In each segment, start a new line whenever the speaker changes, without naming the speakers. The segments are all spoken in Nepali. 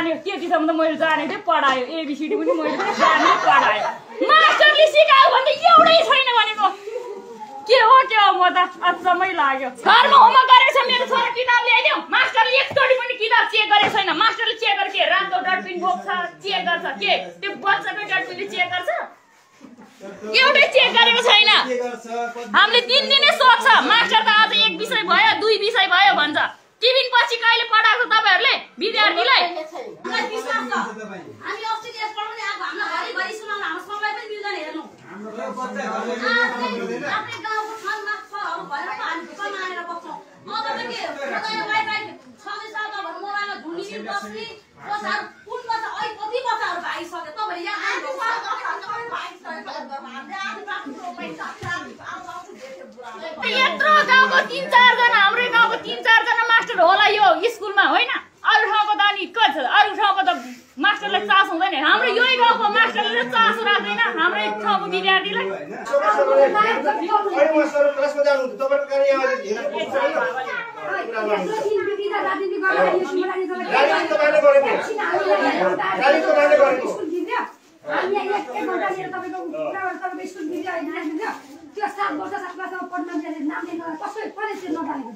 जाने त्यतिसम्म त मैले जानेकै पढायो एबिसिडी पनि मैले जाने पढायो मास्टरले सिकायो भने एउटै छैन भनेको के हो म त अचम्मै लाग्यो घरमा होमवर्क गरेको छ मेरो छोरा किताब ल्याइदियो मास्टरले एकचोटि पनि किताब चेक गरेको छैन मास्टरले चेक गरे के रातो डटपिन बोक्छ चेक गर्छ के त्यो बच्चाको डटपिनले चेक गर्छ एउटै चेक गरेको छैन हामीले दिनदिनै सोध्छ मास्टर त आज एक विषय भयो दुई विषय भयो भन्छ टिफिन पछि कहिले पढाएको तपाईहरुले विद्यार्थीलाई हामी अस्ट्रेलिया पढाउने आएको हामीलाई घरिघरि सुनाउन हाम्रो समय पनि मिल्दैन हेर्नु हाम्रो बच्चा आफ्नै गाउँको ठाउँमा छहरु भएर त हामी ढुक्कमा आएर बस्छौं अब त के वाइफाई छँदै छ त भन्नु मोबाइलमा धुनिने बस्ने बच्चाहरु कुन बच्चा अहिले कति बच्चाहरु भागिसक्यो तपाईहरु यहाँ आएको यत्रो गाउँको 3-4 जना हाम्रै गाउँको 3-4 जना मास्टर होला यो स्कुलमा होइन अरु ठाउँको त अनि के छ अरु ठाउँको त मास्टरलाई चासो हुँदैन हाम्रो यही गाउँको मास्टरले चासो राख्दैन हाम्रै ठाउँको विद्यार्थीलाई त्यो 7 वर्ष 7 वर्षमा पढ्न जाने नाम लेख्न कसै पनि चाहिँ नजानेको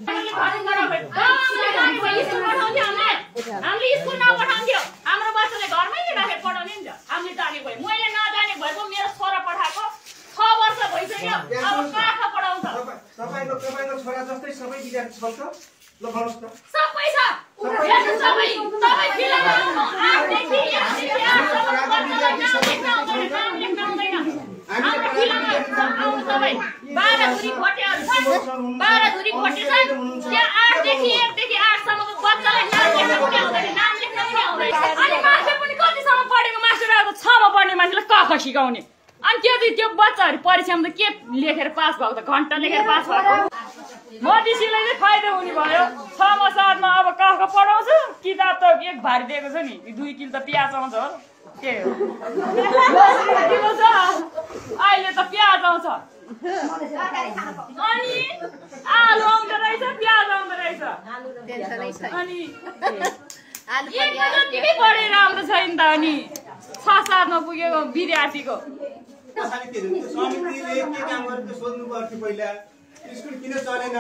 हामीले स्कुल नपठाउँथ्यो हाम्रो बच्चाले घरमै राखेर पढाउने नि त हामीले जाने भयो मैले नजाने भएको मेरो छोरा पठाएको 6 वर्ष भइसक्यो अब कहाँ पढाउँछ
तपाईको छोरा जस्तै सबै विद्यार्थी छ ल भन्नुस् त
सबै छ हेर्नु सबै तपाई फिल्म गर्नु आजदेखि हाम्रो फिल्ममा आउनु सबै 12 धुरी खोटेहरु छन् 12 धुरी खोटे छन् त्यहाँ 8 देखि 1 देखि 8 सम्मको बच्चालाई नाम लेख्न पनि आउँदैन नाम लेख्न पनि आउँदैन अनि मास्टर पनि कतिसम्म पढेको मास्टरहरुको 6 मा पढ्ने मान्छेलाई क ख सिकाउने अनि त्यो बच्चाहरु परीक्षामा त के लेखेर पास भएको त घण्टा लेखेर पास भएको मधेसीलाई चाहिँ फाइदा हुने भयो 6 मा 7 मा अब क पढाउँछ किताब त एक भारी दिएको छ नि 2 किलो त प्याज आउँछ हो के हो किलो छ अहिले त प्याज आउँछ अनि आलु आउँदो रहेछ प्याज आउँदो रहेछ अनि एक जतिकै पढे राम्रो छैन त अनि 6-7 मा पुगेको विद्यार्थीको
समितिले के काम गरेको सोध्नु पर्थ्यो पहिला स्कुल किन चलेन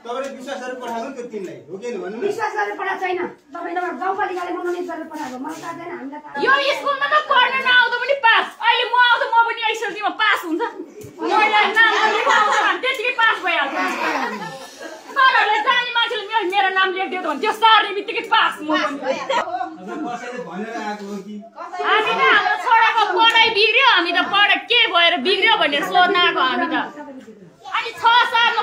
तपाईले विश्वास गरेर पढाउनु त्यो तिनलाई हो के भन्नु
विश्वास गरेर पढाएको छैन तपाईले गाउँपालिकाले मनोनित गरेर पढाएको मलाई थाहा छैन हामीलाई
यो स्कुलमा त पढ्न नआउँदा पनि पास अहिले म आउँदा म पनि एसएलसीमा पास हुन्छ मैले नाम लेखाउँछ भने त्यतिकै पास भइहाल्छ सरहरूले जाने मान्छेले मेरो नाम लेखिदियो भने त्यो सार्ने बित्तिकै पास म पनि
कसैले भनेर आएको हो कि
हामी त हाम्रो छोराको पढाइ बिग्रियो हामी त पढ के भएर बिग्रियो भनेर सोध्न आएको हामी त अनि 6 सालमा